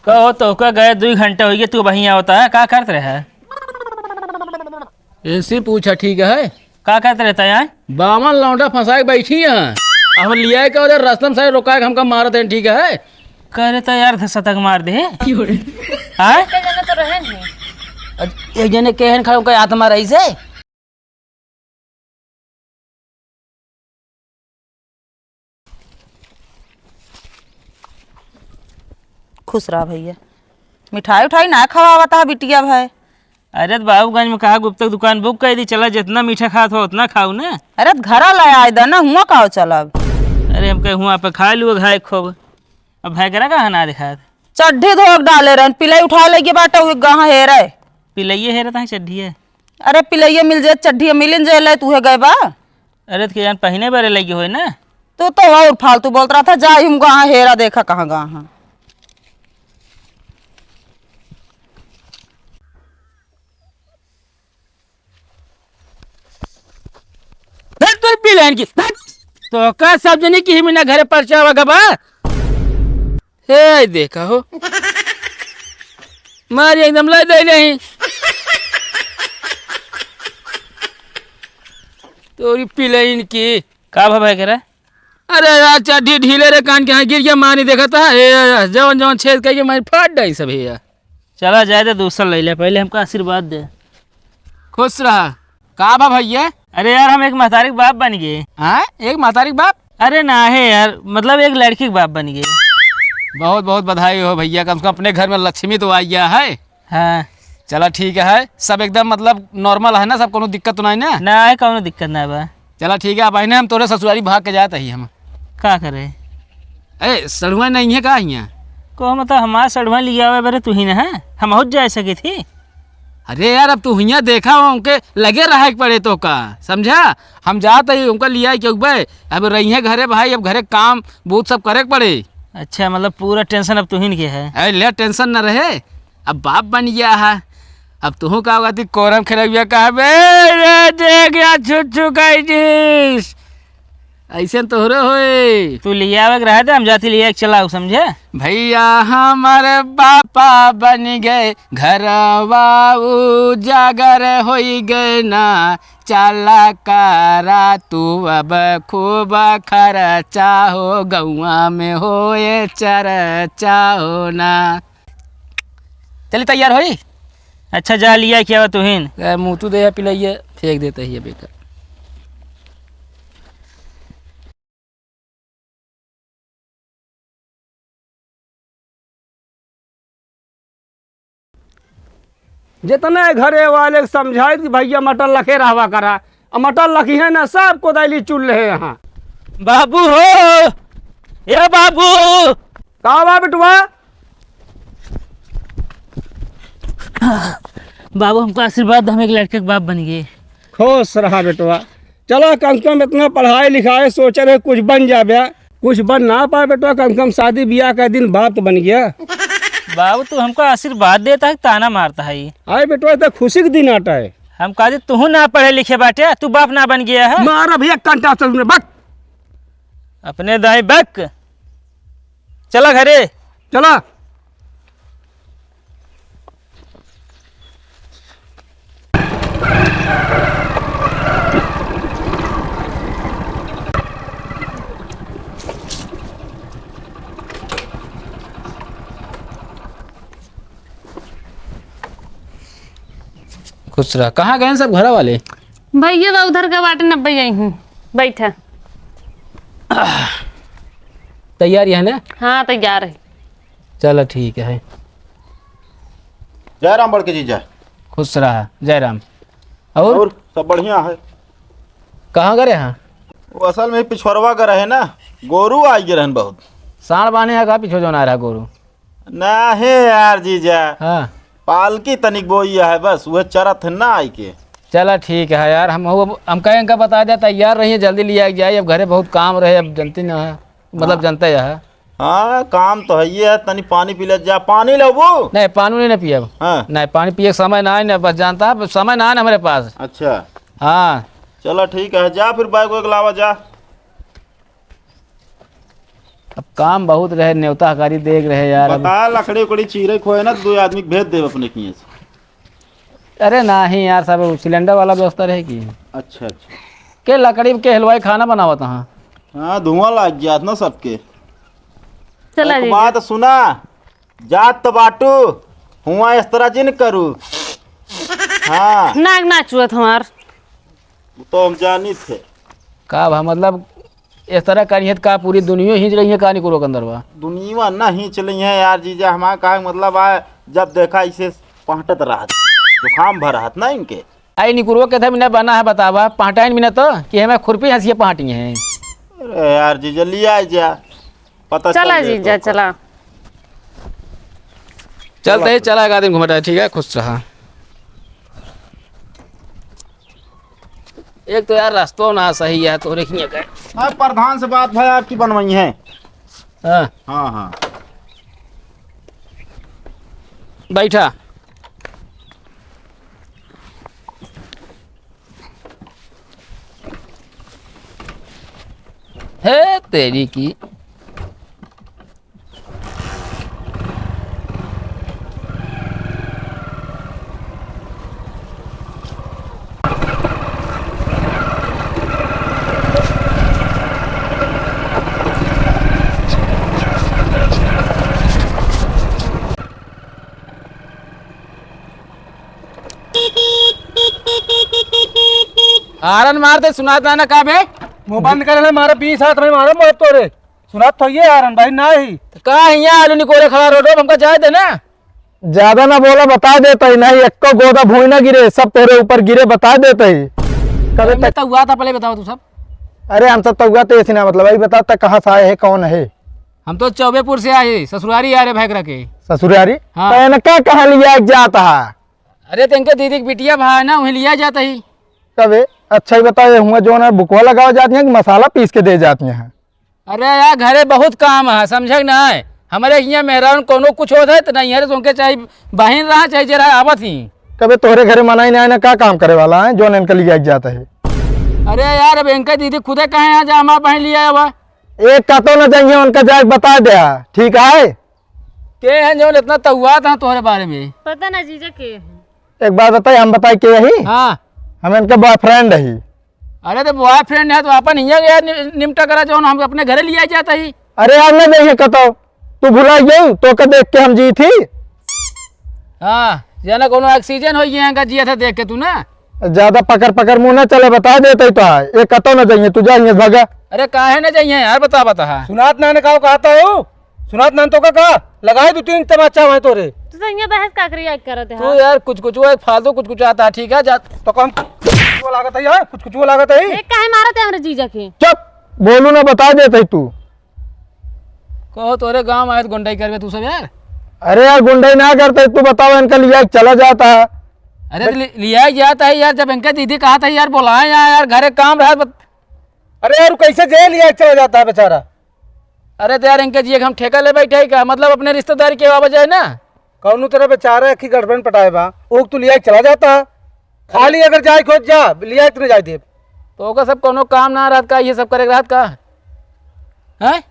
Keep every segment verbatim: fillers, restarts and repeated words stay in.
कहो तो का गए, दुइ घंटा होइ गए, तू वहीं आवता है, का करत रहे? इनसे पूछा ठीक है। का करत रहता है यहाँ? बावन लौंडा फंसाए बैठी हैं। अब हम लिया के उधर रास्ता में सारे रोका के हमका मारत हैं, ठीक है? करे तो यार, धसा तक मार दे। हाँ? एक जने तो रहे नहीं। एक जने के हन, खा उनका आत्मा रही से। खुश रहा भैया। मिठाई उठाई ना खवावता है बिटिया भाई। अरे तो बाबूगंज में कहा गुप्तक दुकान बुक कर दी, चला जितना मीठा खात हो उतना खाऊ ना। अरे तो घरा ले आए दा ना, हुआ काओ चलब। अरे हम कहे हुआ पे खा लुआ घाय खूब। अब भाई करा कहाँ ना दिखात। चड्ढी धोक डाले रहन, पिलाई उठा लेके बाटे हुए गहाँ हेरे। पिलइये हेरे ताही चड्ढी है। अरे पिलइये मिल जाए, चड्ढी मिलिन जाए, ले तू है गए बा। अरे तो के जान पहिने बारे लगी होए ना। तू तो और फालतू बोलत रहा था, जा हम गहाँ हेरा देखा कहाँ गहाँ। धत तोर पिलहन की, धत। तो का सब जनी की ही मिना घरे परचावा गबा? हे देखा हो, मारी एकदम लै दे नहीं। तोरी पिलहन की। का भा भाई करा? अरे यार, चड्ढी ढीले रे, कान के यहाँ गिर गया, मानी देखा था। ए, जवन जवन छेद कइके मारी फाट डाई सब है यार। चला जाए दे, दूसरा ले ले, पहले हमका आशीर्वाद दे। खुश रहा। का बा भैया? अरे यार, हम एक महतारी के बाप बन गए। हाँ, एक महतारी के बाप? अरे ना है यार, मतलब एक लड़की के बाप बन गए। बहुत बहुत बधाई हो भैया, कम से कम अपने घर में लक्ष्मी तो आई गया है। हाँ। चला ठीक है, सब एकदम मतलब normal है ना, सब कोनो दिक्कत तो नहीं ना? ना है, कोनो दिक्कत ना बा। चला ठीक है, अब आइने हम तोरे ससुरारी भाग के जात ही हम। का करे? ए, सड़ुआ नहीं है का हियाँ? को मतलब हमार सड़ुआ लियावे बरे तू ही ना है, हम बहुत जा सके थी। अरे यार, अब तू हियाँ देखा हो, उनके लगे रहे के पड़े तो का, समझा? हम जात ही उनका लिया के उबे, अब रही है घरे भाई, अब घरे काम बहुत सब करे के पड़े। अच्छा, मतलब पूरा tension अब तुहिन के है। अरे ले, tension न रहे, अब बाप बन गया है। अब तुहू का होगा, ती कोरम खेलौया कहबे, "रे देख या छुच्छू कह दिस।" ऐसे न तोहरे होए। तू लियावे के रहे दे, हम जाती लिया के चलाऊ, समझे? भैया हमारे बापा बन गए, घरवा उजागर होई गए ना, चला करा तू अब खूब खर्चा हो, गौआ में होए चर्चा हो ना। चली तैयार होई? अच्छा जा लिया क्या हुआ तुहिन? ए, मुँह तू दे या पिलाइए, फेंक देते ही बेकार। जितने घरे वाले के समझाइत कि भैया मटन लखे रहवा करा, अब मटन लखी है ना, सब कोदाली चुल रहे यहाँ। बाबू हो, ए बाबू। का बा बेटवा? बाबू, हमको आशीर्वाद दे, हम एक लड़के के बाप बन गए। खुश रहा बेटवा। चला, कम से कम इतना पढ़ाई लिखाई सोचे रहे, कुछ बन जाबे। कुछ बन ना पाए बेटवा, कम से कम शादी बियाह का दिन बाप तो बन गया। बाबू, तू हमको आशीर्वाद देता है, ताना मारता है ये। अरे बेटवा, ये तो खुशी के दिन आता है। हम कहा, तुहू ना पढ़े लिखे बाटे, तू बाप ना बन गया है। मारा भैया, कंटा से तुमने बक। अपने दाई बक। चला घरे। चला। खुश रहा। कहाँ गए सब घरा वाले? भैया बा उधर के बाटे न, भैया यहीं बैठा। तैयार है ना? हाँ, तैयार है। चला ठीक है। जय राम बड़के जीजा। खुश रहा, जय राम। और? और सब बढ़िया है। कहाँ गए हैं? वो असल में पिछोरवा गए रहे ना, गोरू आई गए रहन बहुत। साँड़ बान्हे है का पिछो जौन आ रहा गोरू? ना हे यार जीजा। हाँ। पालकी तनिक बोई है बस, वह चरत है ना आई के। चला ठीक है यार, हम हो, हम कहे इनका बता दे, तैयार रहिए, जल्दी लिया के जाए, अब घरे बहुत काम रहे, अब जनती ना है, मतलब हाँ। जनते है। हाँ, काम तो है ये है, तनी पानी पी ले जा, पानी लेबू? नहीं, पानी नहीं, नहीं पियब। हाँ। नहीं, पानी पिए के समय ना है ना, बस जानता है, समय ना है ना हमारे पास। अच्छा। हाँ। चला ठीक है, जा फिर बैग वैग लावा जा। अब काम बहुत रहे, नेवता हकारी देख रहे यार। अब बता, लकड़ी उकड़ी चीरे खोए ना, तो दो आदमी के भेज देब अपने किए से। अरे नाही यार, सब सिलेंडर वाला व्यवस्था रहे की। अच्छा, अच्छा। के लकड़ी के हलवाई खाना बनावत हाँ। हाँ, धुआं लाग गया ना सबके। चला एक जी। बात सुना, जात तो बाटू, हुआ इस तरह जिन करू। हाँ। नाक ना चुअत हमार। तो हम जानी थे। का भा, मतलब, इस तरह करिए तो का पूरी दुनिया हींच रही है का निकुरो के अंदर बा? दुनिया ना हींच रही है यार जीजा, हमारा का मतलब आ, जब देखा इसे पहटत रहत, जुकाम भर रहत ना इनके। आई निकुरो के था, मैंने बना है बतावा, पहटाइन मैंने तो कि हमें खुरपी हंसिए पहटी है। अरे यार जीजा, लिया जा, पता चल चला जाए जीजा, तो। चला। चलते ही चला। चला एक आदमी घुमाता है, ठीक है, खुश रहा। एक तो यार रास्तों ना सही है, तोरे हियां का। हाँ, प्रधान से बात भाई आपकी बनवाई है। हाँ। हाँ, हाँ। बैठा। हे तेरी की। हारन मार दे, सुनात ना, ना का बे? मुंह बंद कर ले, मारा बीस हाथ में मारा मोर तोरे। सुनात तो ये हारन भाई ना ही। तो का हियां आलू निकोरे खड़ा रोडो, हमका जाए दे ना। ज्यादा ना बोला, बता देता ही नहीं, एक्को गोदा भूई ना गिरे, सब तोरे ऊपर गिरे, बता देता ही। कबे हमने तक तो हुआ था, पहले बताओ तू सब। अरे हम सब तो हुआ तो ऐसे ना, मतलब, अभी बता तक कहाँ से आए है, कौन है? हम तो चौबेपुर से आए, ससुरारी आ रहे भैकरा के। ससुरारी? हाँ। तो इनका कहाँ लिया जाता है? अरे, तो इनके दीदी के बिटिया भाई ना, वहीं लिया जाता ही। कबे? अच्छा ही बताओ, ये हुआ जो ना बुकवा लगावा जाती है कि मसाला पीस के दे जाती हैं? अरे यार, घरे बहुत काम है, समझे कि ना है? हमारे हियाँ मेहरारू कोनो कुछ होत है तो नहीं है, तो उनके चाहे बहिन रहा, चाहे जे रहा, आवत ही। कबे तोहरे घरे मनाई ना, ना का काम करे वाला है, जो इनका लिया जाता है? अरे यार, अब इनका दीदी खुदे कहे हैं, जा हमारा बहिन लिया आवा। एक कतो न जाइए, उनका जाके बता दे, ठीक है? के हैं जौन इतना तउआत हैं तोहरे बारे में? पता ना जीजा के हैं। एक बात बताई, हम बताई के यही? हाँ। हम इनके बॉयफ्रेंड ही। अरे तो बॉयफ्रेंड है तो अपन हियाँ गया नि-, निमटा करा जौन हम अपने घरे लिया जाता ही। अरे यार ना जाइए कतो, तू भुला गई तो का देख के हम जी थी। हाँ, जाना कोनो ऑक्सीजन हो गया इनका जिया था देख के तू ना। ज्यादा पकड़ पकड़ मुंह ना चले, बता देते ही तो है। ये कतो ना जाइए, तू जाइए भगा। अरे काहे ना जाइए यार, बता बता। सुनात ना ने का कहता है वो? सुनात नान तो का, का? लगाए दो तीन तमाचा वहीं तोरे। तू तो इहाँ बहस का करी आके करत है, तू हाँ? यार कुछ कुछ वो एक फालतू कुछ कुछ आता है, ठीक है? जा तो कम कुछ वो लागत है यार, कुछ कुछ वो लागत है। ए, काहे मारत है हमरे जीजा के? चुप, बोलू ना, बता देते ही तू। कहो तोरे गांव आए तो गुंडई करबे तू सब यार। अरे यार गुंडई ना करते, तू बताओ इनका लिया चला जाता है। अरे तो लि-, लिया जाता है यार, जब इनके दीदी कहा था यार बुलाए यहाँ यार, घरे काम रहा बत-, अरे यार कैसे जेल लिया चला जाता है बेचारा? अरे तो यार, इनके जिए के हम ठेका ले बैठे ही का? मतलब, अपने रिश्तेदारी के आवा जाए ना। कौनो तरह बेचारा एक ही गर्लफ्रेंड पटाए बा, वो तू लिया के चला जाता। खाली अगर जाए खोज जा, लिया के तू नहीं जाए देब। तो ओकर सब कौनो काम ना रहत का, ये सब करे के रहत का? हैं?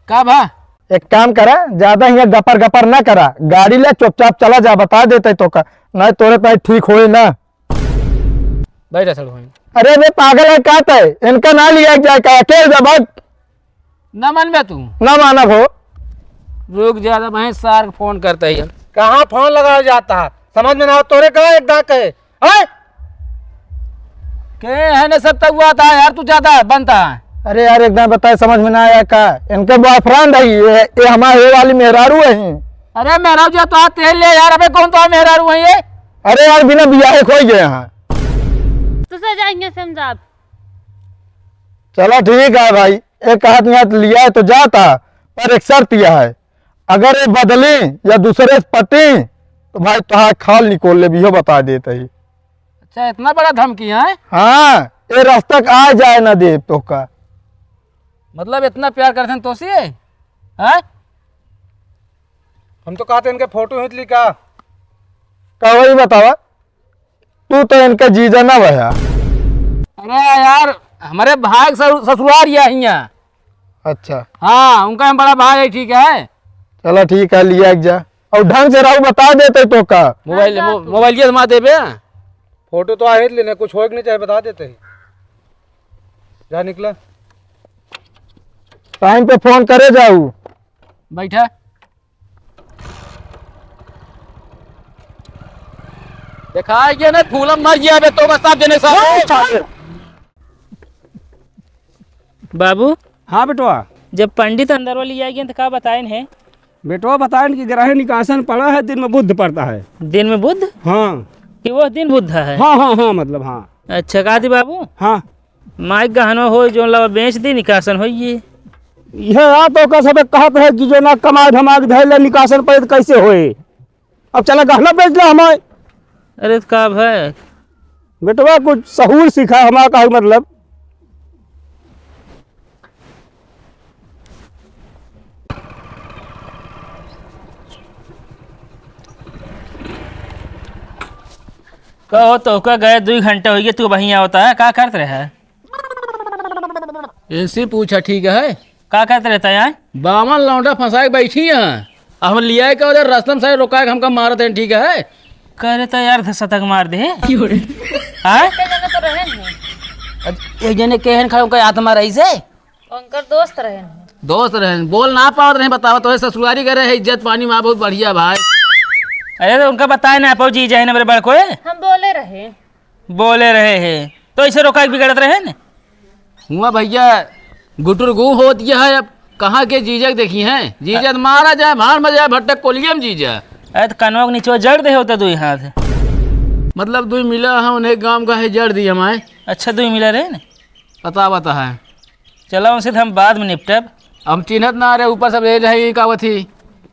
का भा? एक काम करा, ज्यादा हियाँ गपर गपर ना करा, गाड़ी ले चुपचाप चला जा, बता देते तो का, नहीं तोरे तो ठीक होए ना। बैठा सर वहीं। अरे बे पागल है का तय? इनका ना लिया जाए का? अकेल जा भाग। ना मानबे तू? ना मानब हो। रुक जा, जब वहीं सार के फोन करते ही। कहाँ फोन लगाया जाता है? समझ में ना हो तोरे का एक दाग है? हैं? के है ना सब तउआत है यार, तू ज्यादा बनता है। अरे यार एक दाग बताए समझ में ना आया का? इनके बॉयफ्रेंड है ये, ये हमारे ये वाली मेहरारू है। अरे मेहरारू जो तो तेल ले यार, अबे कौन तो मेहरारू है ये? अरे यार बिना बियाहे खोई गए हैं। तुसे जाएंगे समझा। चलो ठीक है भाई, एक हाथ में हाथ लिया है तो जाता, पर एक शर्त यह है, अगर ये बदली या दूसरे से पटी तो भाई तोहार खाल निकोल ले भी हो, बता देते ही। अच्छा, इतना बड़ा धमकी है? हाँ, ये रास्ता का आ जाए ना दे तो का। मतलब इतना प्यार करते हैं तो से? हाँ? हम तो कहते इनके फोटो खींच ली का? का वही बतावा? तू तो इनका जीजा ना भया। अरे यार, हमारे भाग ससु-, ससुरार या हियाँ। अच्छा। हाँ, उनका हम बड़ा भाई है, ठीक है। चला ठीक है, लिया के जा। और ढंग से रहू, बता देते तो का। मोबाइल, हाँ, जा मो-, तू। मोबाइल ये मा देबे। फोटो तो आहे लेने, कुछ होए के नहीं चाहे, बता देते हैं। जा निकला। टाइम पे फोन करे जाऊ। बैठा। देखा ये ना, फूलम मर गया बे, तो बस आप जने सारे। बाबू। हाँ बेटवा। जब पंडित अंदर वाली आ गए तो का बताएन है? बेटवा बताएन कि ग्रह निकासन पड़ा है, दिन में बुध पड़ता है। दिन में बुध? हाँ। कि वो दिन बुध है? हाँ, हाँ, हाँ, मतलब हाँ। अच्छा, कहा थी बाबू? हाँ। माइक गहनो हो, जो ला बेच दी, निकासन होई ये। ये आ तो का सब कहत है कि जो ना कमाए धमाए धैल निकासन पड़े तो कैसे होए? अब चला गहना बेच ला हमारे। अरे तो का भाई? बेटवा कुछ सहूर सीखा हमारा, का मतलब? कहो तो का गए, दुई घंटा हो गया, तू वहीं आवता है, का करत रहे है? इनसे पूछा ठीक है। का करत रहता है यहाँ? बावन लौंडा फंसा के बैठी हैं। अब हम लिया के उधर रस्ता में सारे रोका के हमका मारत हैं, ठीक है? करे तो यार, शतक मार दे। क्यों रे? हाँ? एक जने तो रहे नहीं। एक जने के हन खड़े, उनका आत्मा रही से? उनकर दोस्त रहे नहीं। दोस्त रहे, बोल ना पावत रहे, बतावा, तो ससुरारी करे है, इज्जत पानी माँ बहुत बढ़िया भाई। अरे तो उनका बताए ना पाओ, जीजा है ना मेरे बड़को है। हम बोले रहे। बोले रहे हैं, तो ऐसे रोका के बिगड़त रहे न? हुआ भैया, गुटुरगू होत यह है, अब कहाँ के जीजा के देखी हैं? जीजा तो मारा जाए, भाड़ में जाए, भट्टे कोलियम जीजा। अरे तो कनवा के नीचे जड़ दे होता दुई हाथ। मतलब दुई मिला है, उन्हें गांव का है, जड़ दी हमारे। अच्छा, दुई मिला रहे न? पता, पता है। चला, उनसे तो हम बाद में निपटब। हम चिन्हत ना रहे, ऊपर सब ले जाए, का बथी।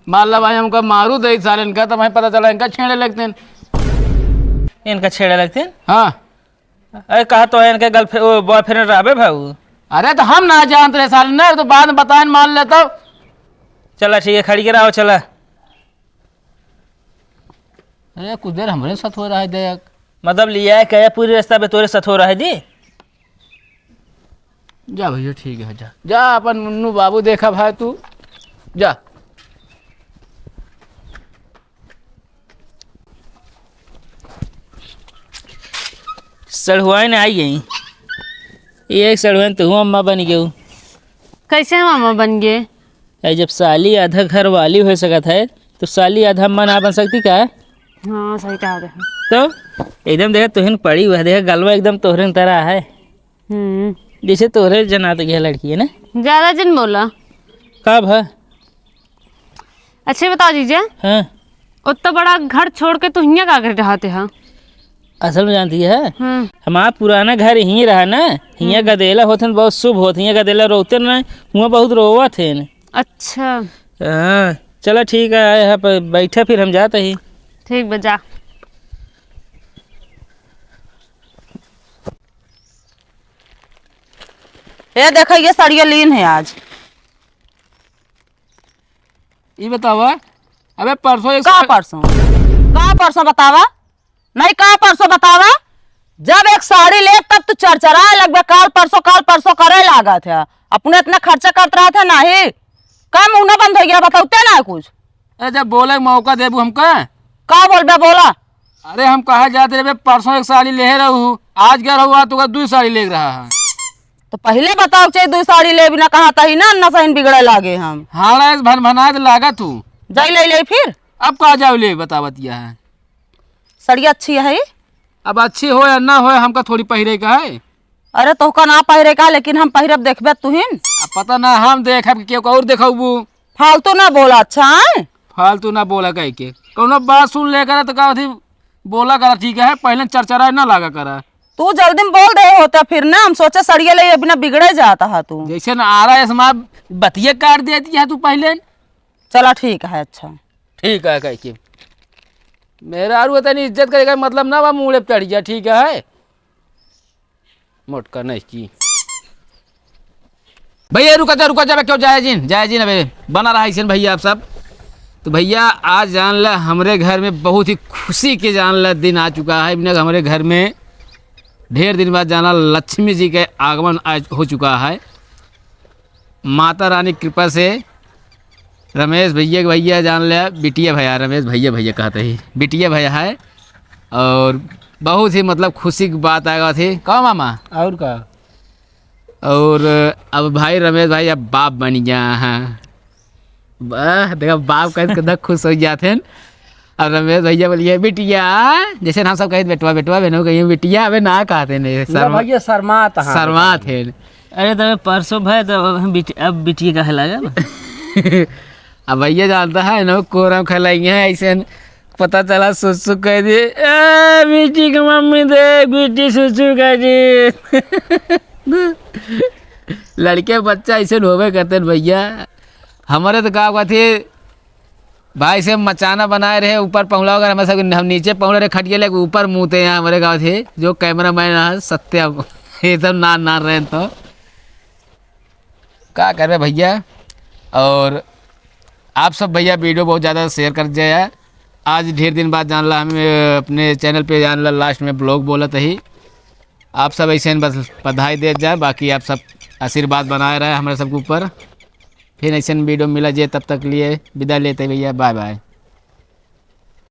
मान ला भाई, हमका मारू दे साले इनका, तो हमें पता चला इनका छेड़े लगते हैं। इनका छेड़े लगते हैं? हाँ। अरे, कहा तो है इनके गर्लफ्रे-, ओ, बॉयफ्रेंड रहबे भाऊ। अरे, तो हम ना जानत रहे साले ना, तो बाद में बताएन, मान लेता। चला, ठीक है, खड़ी के रहो, चला। अरे, कुछ देर हमरे साथ हो रहा है, देख। मतलब, लिया है क्या पूरी रास्ता पे तोरे साथ हो रहा है जी? जा भैया, ठीक है, जा, जा अपन मुन्नू बाबू देखा भाई तू, जा। सड़हुआइन आई गई। ये एक सड़हुआइन तू अम्मा बन गयो। कैसे हम अम्मा बन गए? अरे, जब साली आधा घर वाली हो सकत है, तो साली आधा अम्मा ना बन सकती का? हाँ, सही कहा रहे। तो एकदम देखा, तुहिन पड़ी हुआ, देखा, गलवा एकदम तोहरे तरह है। हम्म। जैसे तोहरे जनात गया लड़की है ना। ज्यादा जिन बोला। का भा? अच्छा, बताओ जीजा। हाँ। उतना बड़ा घर छोड़ के तू हियाँ का करे रहते हा? असल में जानती है, हम्म। हमारा पुराना घर यहीं रहा ना, हियाँ हम्म। गदेला होत हैं, बहुत शुभ होत, हियाँ गदेला रोते ना, हुआँ बहुत रोवत हैं। अच्छा। हाँ, चला ठीक है, आए हैं, पर बैठा, फिर हम जाते ही। ठीक बा, जा। ए देखा, ये सड़िया लीन है आज। ई बतावा, अबे परसों एक का सा- परसों? का परसों बतावा? नहीं, का परसों बतावा? जब एक साड़ी ले तब तू चरचराए लगबे, काल परसों, काल परसों करे लागत है। अपने इतना खर्चा करत रहत है, नहीं? का मुंह ना बंद हो गया, बताते ना कुछ। अरे जब बोले के मौका देबू हमका। का बोलबे, बोला। अरे हम कहा जात रहे, परसों एक साड़ी लेहे रहू, आज गए रहू, आज तो दुई साड़ी लेके रहा है। तो पहिले बताओ के चाहिए, दुई साड़ी लेबी ना, कहा तही ना, अन्ना सहिन बिगड़े लागे हम। हाड़ा इस भन भनाए तो लागा तू। जाई ले ले फिर। अब का जाओ ले, बता बतिया है। सड़िया अच्छी है? अब अच्छी हो या ना हो, हमका थोड़ी पहिरे का है। अरे तोहका ना पहिरे का, लेकिन हम पहिरब, देखबे तुहिन। अब पता ना, हम देखब कि केहू और देखबू। फालतू ना बोला, अच्छा है? फालतू ना बोला कह के। कौनो बात सुन ले करा तो का अथी बोला करा, ठीक है? पहले चरचराए ना लागा करा। तू जल्दी में बोल दे होता फिर ना, हम सोचे सड़िया ले बिना बिगड़े जाता है तू। जैसे ना आ रहा है समाज, बतिये काट देती है तू पहले। चला ठीक है, अच्छा। ठीक है कह के। मेहरारू तनी इज्जत करे का मतलब ना बा, मूड़े पे चढ़ गया, ठीक है? मोटका नहीं की। भैया रुका जा, रुका जा, बे, क्यों जाए जिन, जाए जिन, अबे बना रहा ऐसे भैया आप सब। तो भैया आज जान ला हमरे घर में बहुत ही खुशी के जान ला दिन आ चुका है। बिना हमरे घर में ढेर दिन बाद जान ला लक्ष्मी जी के आगमन आज हो चुका है। माता रानी कृपा से रमेश भैया के भैया जान ले, बिटिया भैया, रमेश भैया, भैया कहते ही, बिटिया भैया है। और बहुत ही मतलब खुशी की बात आएगा थी, कहो मामा? और का? और अब भाई रमेश भाई अब बाप बन गया है। वाह, देखा बाप कहे तो कितना खुश हो जाते हैं। अब रमेश भैया बोलिए, "बिटिया", जैसे हम सब कहे, "बेटवा, बेटवा", बहनों कहिए, "बिटिया", अबे ना कहते नहीं, ना शर्मा-, भैया, शर्मात हाँ। शर्मात है। अरे, तो परसों भाई, तो अब हम बिट-, अब बिटिया कहे लगा। अब भैया जानता है ना, कोरम खेलाइए हैं, ऐसे न-, पता चला सुसु कह दिए, "ए, बिटी के मम्मी देख, बिटी सुसु कह दी।" लड़के बच्चा ऐसे न होबे करते हैं भैया। हमारे तो का हुआ थे, भाई से मचाना बनाए रहे, ऊपर पहुँला, अगर हमें सब, हम नीचे पहुँच रहे खटिया लेके, ऊपर मुँहते हैं हमारे गाँव थे, जो कैमरा मैन है सत्यम, ये सब नार नार रहे तो का करबे भैया। और आप सब भैया वीडियो बहुत ज़्यादा शेयर कर जाए। आज ढेर दिन बाद जान ला हम, अ, अपने चैनल पे जान ला लास्ट में ब्लॉग बोलत ही। आप सब ऐसे बस बधाई देत जाए, बाकी आप सब आशीर्वाद बनाए रहे हमारे सबके ऊपर। फिर ऐसे वीडियो मिला जे, तब तक लिए विदा लेते भैया, बाय बाय।